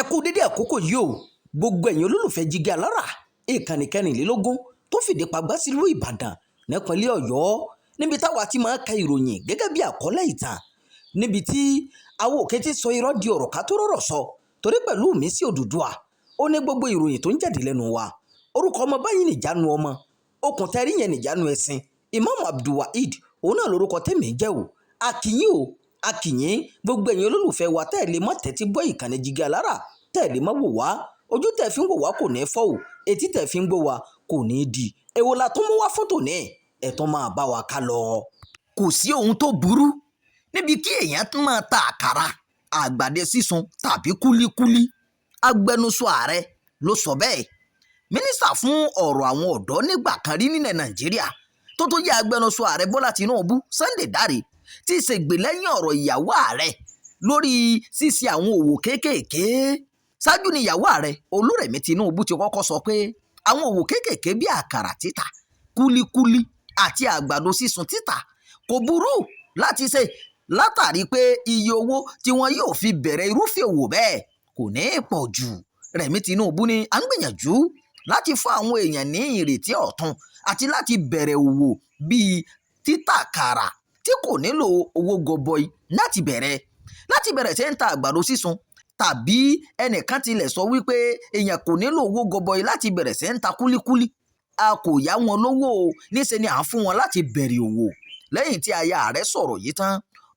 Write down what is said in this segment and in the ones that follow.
Ẹ kú dédé àkókò yìí o, gbogbo ẹ̀yin olólùfẹ́ Jígí Alára, ìkànnì 24 tó fìdí pagbá sílùú Ìbàdàn nípínlẹ̀ Ọ̀yọ́, níbi táwa ti máa ń ka ìròyìn gẹ́gẹ́ bí àkọlé ìtàn, níbi tí àwọn òkè ti sọ irọ́ di ọ̀rọ̀ ká tó rọ̀rọ̀ sọ, torí pẹ̀lú mi sí Odùduwà ó ní gbogbo ìròyìn tó ń jáde lẹ́nu wa. Orúkọ ọmọ báyìí nìjánu ọmọ okùn tẹ́rí yẹn nìjánu ẹ̀sìn. Imam Abdulwaheed òun náà lórúkọ tèmi jẹ́ o. Akínyìn o, akínyìn gbogbo ẹ̀yin olólùfẹ́ wa tẹ́ ẹ̀ lè mọ́ tẹ́tí gbọ́ ìkànnì Jígí Alára, tẹ́ ẹ̀ lè mọ́ wò wá. Ojú tẹ́ fi ń wò wá kò ní fọ́ o, etí tẹ́ fi ń gbọ́ wá kò ní di. Èwo la tún mú wá fún tòní? Ẹ̀ tún máa bá wa ká lọ. Kò sí ohun tó burú níbi kí èèyàn tún máa ta àkàrà, àgbàdo sísun tàbí kúlíkúlí. Agbẹnusọ ààrẹ ló sọ bẹ́ẹ̀. Mínísítà fún ọ̀rọ̀ àwọn ọ̀dọ́ nígbà kan rí nílẹ̀ Nàìjíríà, tó tún jẹ́ agbẹnusọ ààrẹ Bọ́lá Tinubu, Sunday Dare, tí í ṣègbè lẹ́yìn ọ̀rọ̀ ìyàwó ààrẹ lórí ṣíṣe àwọn òwò kéékèèké. Ṣáájú ni ìyàwó ààrẹ Olúrẹ̀mí Tinubu ti kọ́kọ́ sọ pé àwọn òwò kéékèèké bíi àkàrà títà, kúlíkúlí àti àgbàdo sísun títà kò burú láti ṣe, látàrí pé iye owó tí wọ́n yóò fi bẹ̀rẹ̀ irúfẹ́ òwò bẹ́ẹ̀ kò ní í pọ̀ jù. Rẹ̀mí Tinubu ní à ń gbìyànjú láti fún àwọn èèyàn ní ìrètí ọ̀tun àti láti bẹ̀rẹ̀ òwò bíi títàkàrà tí kò nílò owó gọbọi láti bẹ̀rẹ̀ ṣe ń ta àgbàdo sísun, tàbí ẹnìkan tilẹ̀ sọ wípé èèyàn kò nílò owó gọbọi láti bẹ̀rẹ̀ ṣe ń ta kúlíkúlí. A kò yá wọn lówó o, níṣe ni à ń fún wọn láti bẹ̀rẹ̀ òwò. Lẹ́yìn tí aya ààrẹ sọ̀rọ̀ yìí tán,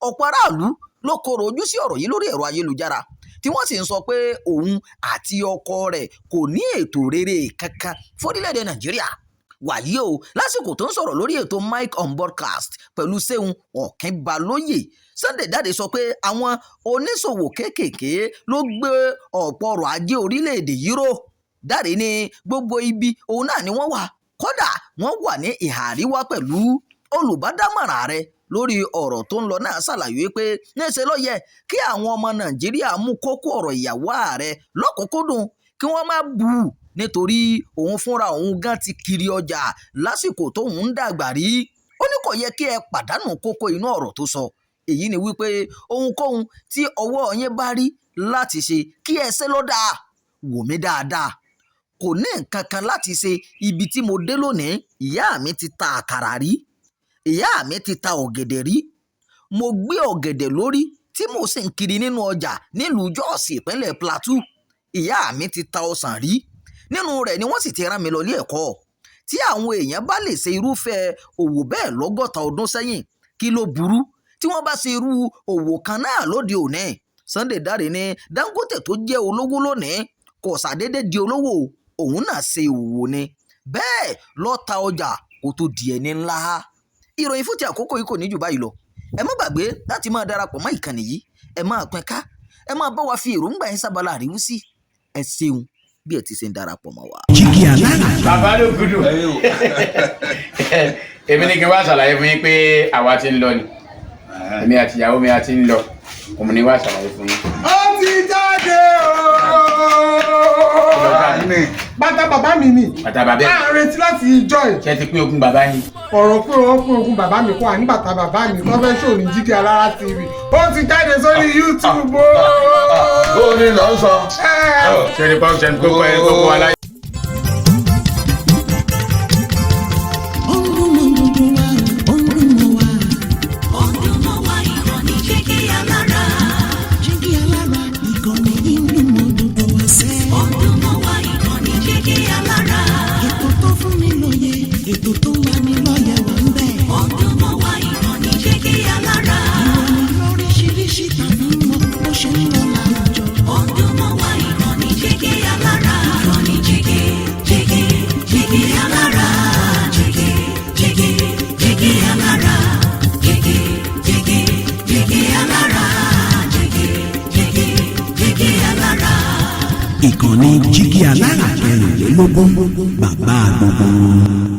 ọ̀pọ̀ aráàlú ló kọ̀rọ̀ ojú sí ọ̀rọ̀ yìí lórí ẹ̀rọ ayélujára, tí wọ́n sì ń sọ pé òun àti ọkọ rẹ̀ kò ní ètò rere kankan fórílẹ̀-èdè Nàìjíríà. Wàyí o, lásìkò tó ń sọ̀rọ̀ lórí ètò Mike on Broadcast pẹ̀lú Ṣéun Ọ̀kínbalóyè, Sunday Dare sọ pé àwọn oníṣòwò kéékèèké ló gbé ọ̀pọ̀ ọrọ̀ ajé orílẹ̀-èdè yìí ró. Dare ní gbogbo ibi òun náà ni wọ́n wà, kódà wọ́n wà ní ìhà àríwá pẹ̀lú. Olùbádámọ̀ràn ààrẹ lórí ọ̀rọ̀ tó ń lọ náà ṣàlàyé pé níṣe ló yẹ kí àwọn ọmọ Nàìjíríà mú kókó ọ̀rọ̀ ìyàwó ààrẹ lọ́kùnkúndùn, kí wọ́n má bù ú, nítorí òun fúnra òun gan ti kiri ọjà lásìkò tóun ń dàgbà rí. Ó ní kò yẹ kí ẹ pàdánù kókó inú ọ̀rọ̀ tó sọ. Èyí ni wípé ohunkóhun tí ọwọ́ yín bá rí láti ṣe, kí ẹ ṣe ló dáa. Wò mí dáadáa, kò ní nǹkan kan láti ṣe ibi tí mo dé lónìí. Ìyá mi ti ta àkàrà rí, ìyá mi ti ta ọ̀gẹ̀dẹ̀ rí. Mo gbé ọ̀gẹ̀dẹ̀ lórí tí mo sì ń kiri nínú ọjà nílùú Jos, ìpínlẹ̀ Plateau. Ìyá mi ti ta ọsàn rí, nínú rẹ̀ ni wọ́n sì ti rán mi lọ ilé ẹ̀kọ́. Tí àwọn èèyàn bá lè ṣe irúfẹ́ òwò bẹ́ẹ̀ l'60 ọdún sẹ́yìn, kí ló burú tí wọ́n bá ṣe irú òwò kan náà lóde òní? Sunday Dare ní Dangote tó jẹ́ olówó lónìí kò ṣàdédé di olówó, òun náà ṣe òwò ni, bẹ́ẹ̀ ló ta ọjà kó tó di ẹni ńlá. Ìròyìn fún ti àkókò yìí kò ní jù báyìí lọ. Ẹ má gbàgbé láti máa darapọ̀ mọ́ ìkànnì yìí, ẹ máa pín ká, ẹ máa bá wa fi èròǹgbà yín sábàlá àríwísí. Ẹ ṣeun bí ẹ ti ṣe ń darapọ̀ mọ́ wa. Jígí Alára. Bàbá ló gudu. Èmi ní kí n wá ṣàlàyé fún yín pé àwa ti ń lọ ni, èmi àti ìyàwó mi a ti ń lọ. Òun ni wá ṣàlàyé fún yín. Ó ti jáde ooo. Bàtà bàbá mi ni. Bàtà bàbá ẹ̀. À ń retí láti ìjọ ẹ̀. Ṣé ti pín ogún bàbá yín? Ọ̀rọ̀ pé wọ́n pín ogún bàbá mi kọ́, àní bàtà bàbá mi tó fẹ́ ṣò ní Jígí Alára TV, ó ti jáde sórí YouTube ooo. Ó ní lọ sọ. Ṣé ní pọ́n ṣe ní kókó ẹ̀ kókó aláyé. Ó ń dún mọ́ gbogbo wa, ó ń dún mọ́ wa. Ó ń dún mọ́ wa, ìkànnì Jígí Alára. Jígí Alára, ìkànnì yìí ń dún mọ́ gbogbo wa sẹ́. Ó ń dún mọ́ wa, ìkànnì Jígí Alára. Ètò tó fún ni lóye, ètò tó wà ní lọ́yẹ̀ wà ń bẹ̀. Ó ń dún mọ́ wa, ìkànnì Jígí Alára. Ìròyìn lóríṣiríṣi tàbí mọ́ bó ṣe ń lọ láwùjọ. Ó ń dún mọ́ wa, ìkànnì Jígí Alára. Ìkànnì Jígí Jígí Jígí Alára. Jígí Jígí Jígí Alára. Jígí Jígí Jígí Alára. Jígí Jígí Jígí Alára. Ìkànnì Jígí Alára 24, bàbá gbogbo wọn.